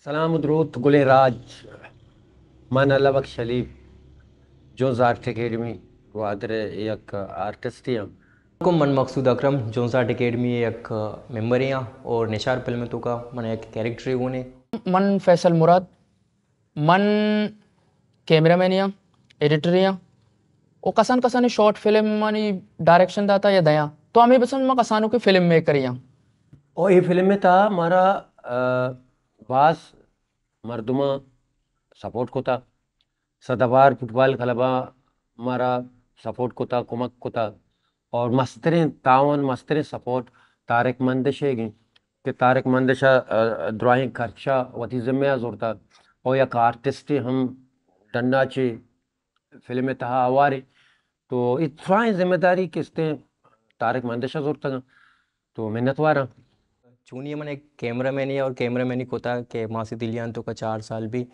سلام و دروت گلیں راج۔ من اللہ بخش علی، جونز آرٹ اکیڈمی گوادر ءِ یک آرٹسٹے آں۔ من مقصود اکرم، جونز آرٹ اکیڈمی ءِ یک ممبرے آں اور نشار فلم ءِ توکا من یک کیریکٹرے گون ایں۔ من فیصل مراد، من کیمرہ مینے آں، ایڈیٹرے آں، و کسان کسانیں شارٹ فلمانی ڈائریکشن داتا یا دیاں، تو ہمے بسمجھ ما کسانوکیں فلم میکرے آں۔ او اے فلم ءِ تہا مارا، آ، باز مردماں سپورٹ کتا، سدا بار فٹبال کلباں مارا سپورٹ کتا، کمک کتا، اور مستریں تعاون، مستریں سپورٹ طارق مندش ءَ گیں کہ طارق مندش ءَ، آ، دراہیں خرچہ وتی ذمہ ءَ زرتا، اور یک آرٹسٹے ہم ڈنا چہ فلم ءِ تہا ہوارے۔ تو اے دراہیں ذمہ داری کستیں طارق مندش ءَ زرتگاں۔ تو منتواراں۔ چونی من ایک کیمرہ مینی اور کیمرہ مینی کتا کہ ماسی دلیان توکا چار سال بی،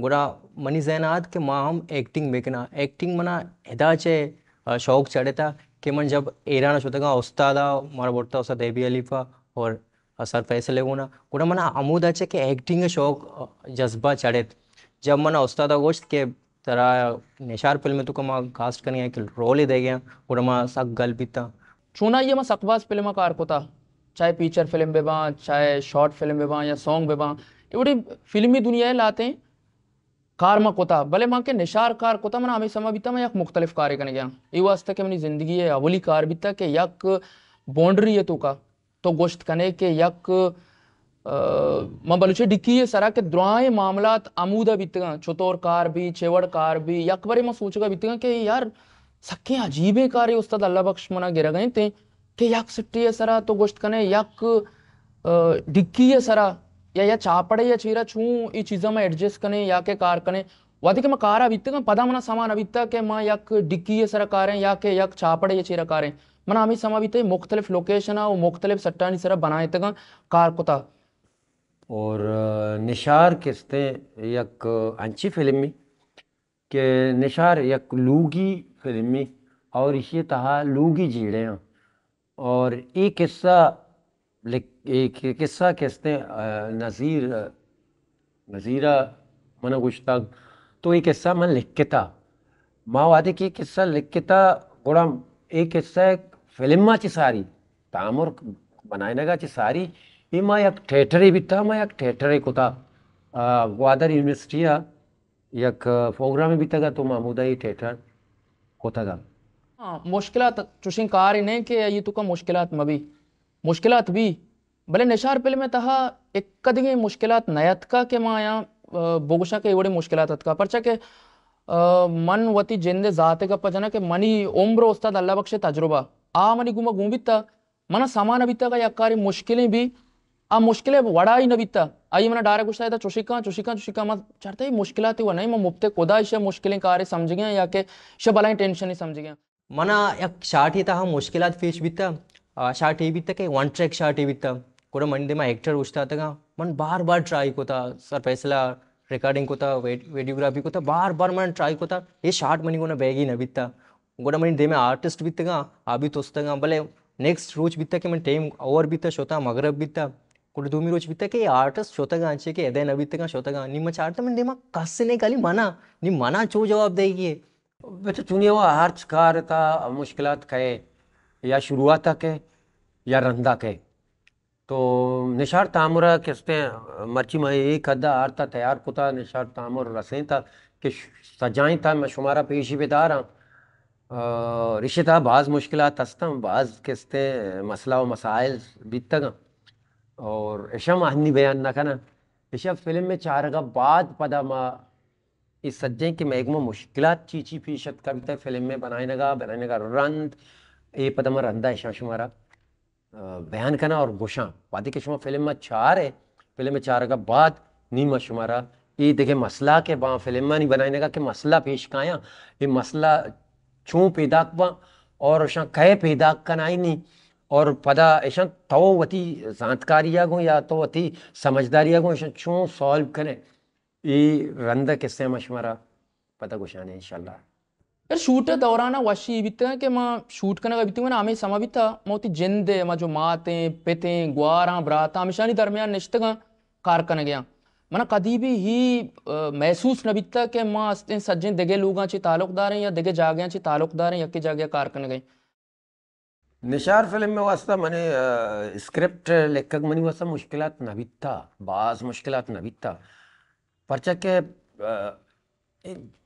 گڑا منی ذہن آت کہ ما ہم ایکٹنگ بکناں۔ ایکٹنگ منا ادا چہ، آ، شوق چڑھتا کہ من جب ایران شتگاں، استاد مارا برتا، استاد اے بی حلیفہ اور سر فیصل ءَ گونا، گڑا منا ہمودا چہ کہ ایکٹنگ ءِ شوق، آ، جذبہ چڑھت۔ جب منا استاد ءَ گوشت کہ ترا نشار فلم ءِ توکا ما کاسٹ کنگے آں کہ رولے دئیگے آں، گڑا ما سک گل بیتاں۔ چونائی ءَ ما سک باز فلم ءَ کار کتا، چاہے فیچر فلم بہ باں، چاہے شارٹ فلم بہ باں یا سانگ بہ باں، اے وڑیں فلمی دنیا ءَ لہتیں کار ما کتا، بلے ما کہ نشار کار کتا، منا ہمے سما بیتا ما یک مختلف کارے کنگے آں۔ اے واسطہ کہ منی زندگی ءِ اولی کار بیتا کہ یک باؤنڈری ءِ توکا تو گوشت کنے کہ یک، آ، من بلوچی ڈکی ءِ سرا کہ دراہیں معاملات ہمودا بیتگاں، چطور کار بی، چے وڑ کار بی، یک برے من سوچگا بیتگاں کہ یار سکیں عجیبیں کارے استاد اللہ بخش منا گرگ ءَ انت کہ یک سٹی ءِ سرا تو گوشت کنے یک، آ، ڈکی ءِ سرا یا، یا چاپڑے ءِ چیرا چون اے چیزاں ما ایڈجسٹ کنیں یا کہ کار کنیں۔ وہدے کہ ما کارا بیتگاں، پدا منا سما نہ بیتا کہ ما یک ڈکی ءِ سرا کاریں یا کہ یک چاپڑے ءِ چیرا کاریں۔ منا ہمے سما بیتا مختلف لوکیشن ءَ و مختلف سٹانی سرا بنائینتگاں، کار کتا۔ اور، آ، نشار کستیں یک انچی فلمی کہ نشار یک لوگی فلمی اور ایشی تہا لوگی جیڑے ہیں۔ اور اے قصہ لکھ-، اے ق-، قصہ کستیں، آ، نذیر، آ، نذیر ءَ من گوشتگ، تو اے قصہ من لکھتا۔ ما وہدے کہ اے قصہ لکھتا، گڑا اے قصہ فلم ءَ چہ ساری، تامر بنائینگ ءَ چہ ساری، اے ما یک تھیٹرے بیتا، ما یک تھیٹرے کتا، آ، گوادر یونیورسٹی ءَ یک پروگرامے بیتگ ات، تو ما ہمودا اے تھیٹر کتگ ات۔ ہاں، مشکلات چوشیں کارے نہ کہ آئی توکا مشکلات مہ بی، مشکلات بی، بلے نشار فلم ءِ تہا یک کدگیں مشکلات نہ اتکا کہ ما آیاں، آ، بگوشاں کہ اے وڑیں مشکلات اتکا، پرچا کہ، آ، من وتی جند ءِ ذات ءِ گپ ءَ جناں کہ منی عمر ءُ استاد اللہ بخش ءِ تجربہ آ منی گوما گون بیتا۔ منا سما نہ بیتگ کہ یک کارے مشکلیں بی، آ مشکل ءِ وڑا ہی نہ بیتگ۔ آئی ءَ منا ڈائریکٹ گوشتگ، ادا چوشی کن، چوشی کن، چوشی کن۔ من چارتگ اے مشکلاتے و نہ، من مپت ءَ خدا ایشی ءَ مشکلیں کارے سمجھگیں یا کہ ایشی ءَ بلائیں ٹینشنے سمجھگیں۔ منا یک شاٹے تہا مشکلات پیش بیتگ، آ شاٹ اے بیتگ کہ ون ٹریک شاٹے بیتگ۔ گڑا منی دیما ایکٹر اوشتاتگاں، من بار بار ٹرائی کتا، سر فیصلہ ریکارڈنگ کتا، ویڈ-، ویڈیوگرافی کتا، بار بار من ٹرائی کتا، اے شاٹ منی گونا بیگی نہ بیتگ۔ گڑا منی دیما آرٹسٹ بیتگاں، آ بھی تستگاں، بلے نیکسٹ روچ بیتگ کہ من ٹائم اوور بیتگ، شتاں مغرب بیتگ۔ گڑا دومی روچ بیتگ کہ آرٹسٹ شتگاں، چے کہ ادے نہ بیتگاں، شتگاں۔ نی من چارتگ من دیما کس نے، خالی منا، نی منا چو جواب دئیگی اے۔ بچہ چونی ہوا ہرچ کار تا مشکلات کئے، یا شروعات کئے، یا رندا کئے۔ تو نشار تامر ءَ کستیں مرچی ما اے قد ءَ آرتا تیار کتا، نشار تامر رسینتا کہ ش-، سجائیں تا ما شمارا پیشی بداراں۔ اور ایشی تہا باز مشکلات ہستاں، باز کستیں مسئلہ و مسائل بیتگاں۔ اور ایشاں ما ہنی بیان نہ کناں۔ ایشاں فلم ءِ چارگ ءَ بعد پدا ما اے سجیں کہ مئے گوما مشکلات چی چی پیش اتکگ بیتگ فلم ءِ بنائینگ ءَ، بنائینگ ءَ رند، اے پدا ما رندا ایشاں شمارا بیان کناں اور گوشاں۔ وہدے کہ شما فلم ءَ چارے، فلم ءِ چارگ ءَ بعد نی ما شمارا اے دگہ مسئلہ کہ باں فلمانی بنائینگ ءَ کہ مسئلہ پیش کایاں، اے مسئلہ چون پیداک باں اور اشاں کئے پیداک کنائینی اور پدا اشاں تو وتی زانتکاری ءَ گوں یا تو وتی سمجھداری ءَ گوں اشاں چون سالو کنے، اے رند ءِ قصہ ما شمارا پدا گوشانے انشاءاللہ۔ یار، شوٹ ءِ دوران ءَ وشی بیتگ کہ ما شوٹ کنگ ءَ بیتگ، منا ہمے سما بیتگ، ما وتی جند ءِ، ما جو ماتیں، پتیں، گواراں، براتاں، ہمیشانی درمیان نشتگاں، کار کنگ ءَ آں۔ من کدی بھی ہی محسوس نہ بیتا کہ ما استیں سجیں دگہ لوگاں چی تعلق داریں یا دگہ جاگہاں چی تعلق داریں، یکے جاگہ کار کنگیں۔ نشار فلم ءِ واستہ من ءَ اسکرپٹ لکھگ منی واستہ مشکلات نہ بیتا، باز مشکلات نہ بیتا، پرچا کہ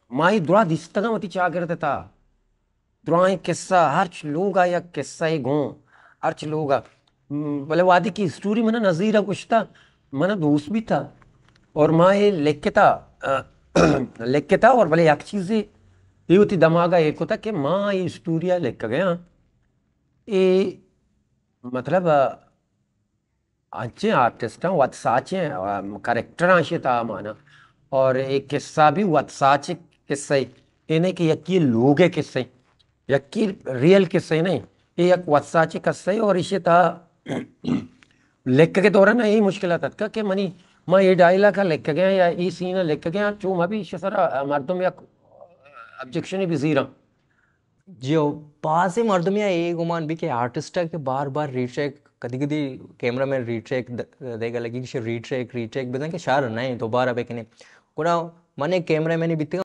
ما اے دراہ دیستگاں وتی چاگرد ءِ تہا۔ دراہیں قصہ، ہرچ لوگ ءَ یک قصہ ءَ گوں، ہرچ لوگ ءَ۔ بلے وہدے کہ اسٹوری من ءَ نظیر ءَ گوشتا، من ءَ دوست بیتا۔ اور ما اے لکھتا، لکھتا اور بلے یک چیزے اے وتی دماغ ءَ اے کتا کہ ما اے اسٹوری ءَ لکھگ ءَ آں۔ اے مطلب، انچیں آرٹسٹاں وت ساچیں، آ، کریکٹراں اشی تہا مانا۔ اور اے قصہ بھی وت ساچیں قصہ ءَ، اے نہ کہ یکی لوگ ءِ قصہ ءَ، یکی ریئل قصہ ءَ نہیں، اے یک وت ساچیں قصہ ءَ۔ اور اشی تہا لکھگ ءِ دوران اے مشکلات اتکا کہ منی، ما اے ڈائیلاگ ءَ لکھگ ءَ آں یا اے سین ءَ لکھگ ءَ آں، چو مہ بی اشی سرا مردم یک آبجیکشن بزیراں۔ جی ہو، بازیں مردمے ءَ اے گمان بی کہ آرٹسٹ ءَ کہ بار بار ری ٹیک، کدی کدی کیمرہ مین ری ٹیک د-، دیگا لگی کہ ری ٹیک، ری ٹیک بزن کہ شر نہ ایں، دوبارہ بکنے۔ گڑا من ایک کیمرہ مین بیتگاں،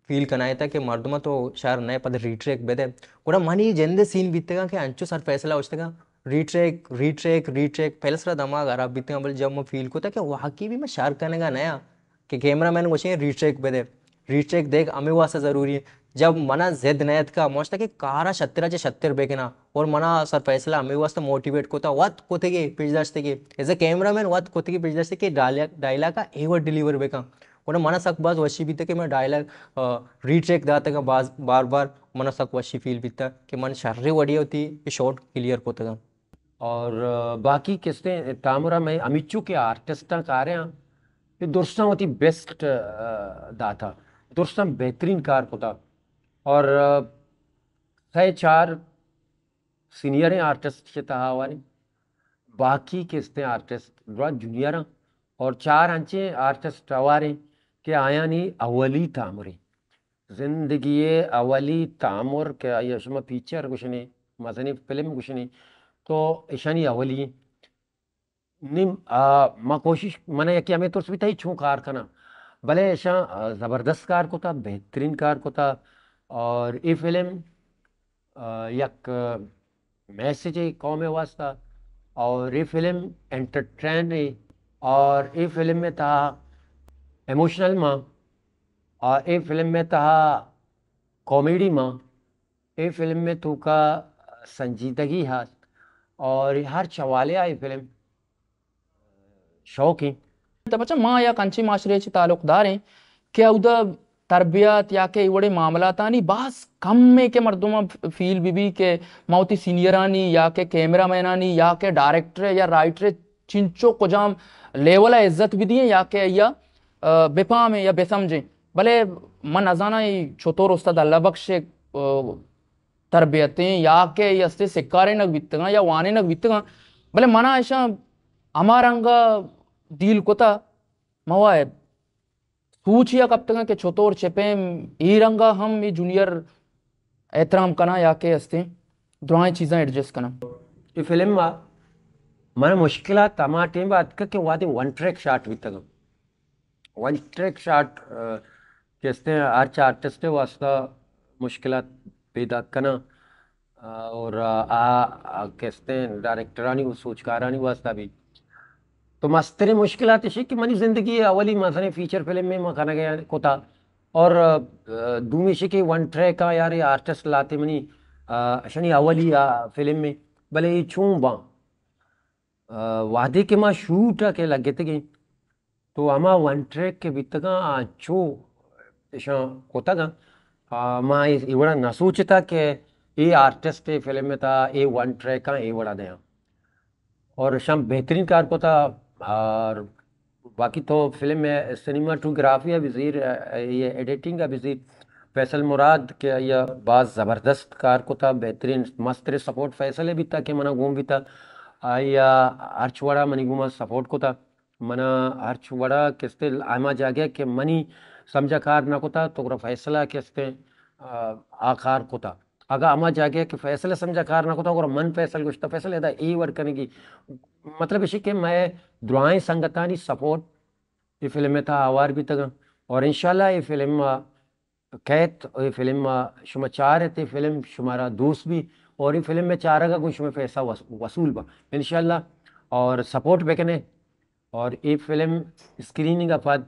فیل کنائیتا کہ مردماں تو شر نہ ایں، پد ری ٹیک بدے۔ گڑا منی جند سین بیتگاں کہ انچو سر فیصلہ اوشتگاں، ری ٹیک، ری ٹیک، ری ٹیک، پہلے سرا دماغ خراب بیتگاں، بلے جب من فیل کتا کہ واقعی بھی من شر کنگا نیا، کہ کیمرہ مین گوشیں ری ٹیک بدے، ری ٹیک دیکھ ہمے واسطہ ضروری ہے۔ جب منا زد نہ اتکا، موشتا کہ کارا شترا چہ شتر بکنا اور منا سر فیصلہ ہمے واسطہ موٹیویٹ کتا، وت کتگے پیش داشتگے، ایز اے کیمرہ مین وت کتگے پیش داشتگے کہ ڈائلاگ، ڈائلاگ ءَ اے وڑ ڈیلیور بکن۔ گڑا منا سک باز وشی بیتا کہ من ڈائلاگ، آ، ری ٹیک داتگا باز، بار بار منا سک وشی فیل بیتا کہ من شریں وڑی وتی شاٹ کلیئر کتگا۔ اور، آ، باقی کستیں تامرا میں ہمیچو کہ آرٹسٹاں کارے آں، اے درستاں وتی بیسٹ، آ، داتا، درستاں بہترین کار کتا۔ اور، آ، سئے چار سینئریں آرٹسٹ چہ تہا ہواریں، باقی کستیں آرٹسٹ درا جونیئر آں، اور چار انچیں آرٹسٹ ہواریں کہ آیانی اولی تامریں۔ زندگی ءِ اولی تامر کہ آئی ءَ شما پیچر گوشنے، مزنیں فلم گوشنے، تو ایشانی اولی ایں۔ نی، آ، ما کوشش، من یکی ہمے ترس بیتا اے چون کار کناں، بلے ایشاں، آ، زبردست کار کتا، بہترین کار کتا، اور اے فلم، آ، یک میسج ہے قوم واسطہ، اور اے فلم انٹرٹین ہے، اور اے فلم میں تہا ایموشنل ماں، اور اے فلم میں تہا کامیڈی ماں، اے فلم میں توکا سنجیدگی ہست، اور ہر چوالے آ اے فلم شوق ہیں۔ تو بچہ ما یک انچیں معاشرے چی تعلق داریں کہ اودا تربیت یا کہ اے وڑیں معاملاتانی باز کم ہے کہ مردم فیل بی بی کہ ما وتی سینئرانی یا کہ کیمرہ مینانی یا کہ ڈائریکٹر یا رائٹر چنچو کجام لیول ءَ عزت بدییں یا کہ آئی ءَ، آ، بپامیں یا بسمجھیں۔ بلے من نزاناں اے چطور استاد اللہ بخش ءِ، آ، تربیتیں یا کہ اے ہستے سکارینگ بیتگاں یا وانینگ بیتگاں، بلے منا ایشاں ہما رنگ ءَ ڈیل کتا، مواہد سوچ یا کپتگاں کہ چطور چہ پیم اے رنگ ءَ ہم اے جونیئر احترام کناں یا کہ ہستیں درائیں چیزاں ایڈجسٹ کناں۔ اے فلم ءَ من مشکلات ہما ٹیم ءَ اتکگ کہ وہدے ون ٹریک شاٹ بیتگاں۔ ون ٹریک شاٹ، آ، کہ استیں ہرچ آرٹسٹ ءِ واسطہ مشکلات پیدا کناں، آ، اور آ، آ، آ، کہ استیں ڈائریکٹرانی و سوچکارانی واسطہ بھی۔ تو مستریں مشکلات ایشی کہ منی زندگی ءِ اولی مثلاً فیچر فلم میں ما کنگ ءَ کتا، اور، آ، دومی ایشی کہ ون ٹریک آ یار اے آرٹسٹ لاتے منی، آ، اشانی اولی آ فلم میں، بلے اے چون باں؟ آ، وہدے کہ ما شوٹ ءَ کہ لگتگیں، تو ہما ون ٹریک کہ بیتگاں، آ چو اشاں کتگاں۔ آ، ما اے، اے وڑا نہ سوچتا کہ اے آرٹسٹ اے فلم ءِ تہا اے ون ٹریکاں اے وڑا دیاں۔ اور اشاں بہترین کار کتا۔ اور باقی تو فلم ءِ سینیماٹوگرافی ءَ بزیر، اے، ایڈیٹنگ ءَ بزیر، فیصل مراد کہ آئی ءَ باز زبردست کار کتا، بہترین مستریں سپورٹ فیصل ءِ بیتا کہ منا گون بیتا، آئی ءَ ہرچ وڑا منی گوما سپورٹ کتا۔ منا ہرچ وڑا کستیں ہما جاگہ کہ منی سمجھا کار نہ کتا، تو گڑا فیصلہ کستیں، آ، آ کار کتا۔ اگاں ہما جاگہ کہ فیصل ءَ سمجھا کار نہ کتا، گڑا من فیصل گوشتا، فیصل ادا اے وڑ کنگی۔ مطلب ایشی کہ مئے درائیں سنگتانی سپورٹ اے فلم ءِ تہا آوار بیتگاں، اور انشاءاللہ اے فلم کئیت، اے فلم شما چارت، اے فلم شمارا دوست بی، اور اے فلم ءِ چارگ ءَ گوں شمئے پیسہ وص-، وصول با انشاءاللہ۔ اور سپورٹ بکنے، اور اے فلم اسکریننگ ءَ پد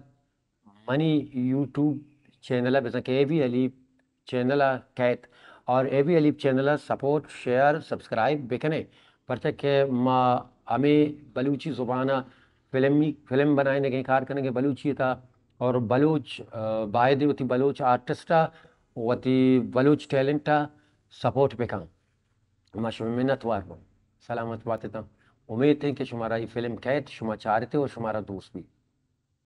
منی یوٹیوب چینل ءَ بزاں کہ اے بی حلیف چینل ءَ کئیت، اور اے بی حلیف چینل ءَ سپورٹ، شیئر، سبسکرائب بکنے، پرچہ کہ ما ہمے بلوچی زبان ءَ فلمی، فلم بنائینگ ءِ کار کنگ ءَ بلوچی ءِ تہا، اور بلوچ، آ، باید وتی بلوچ آرٹسٹ ءَ، وتی بلوچ ٹیلنٹ ءَ سپورٹ بکن۔ ما شمئے منت وار بوں۔ سلامت بات اتاں۔ امیت ایں کہ شمارا اے فلم کئیت، شما چارتے اور شمارا دوست بی۔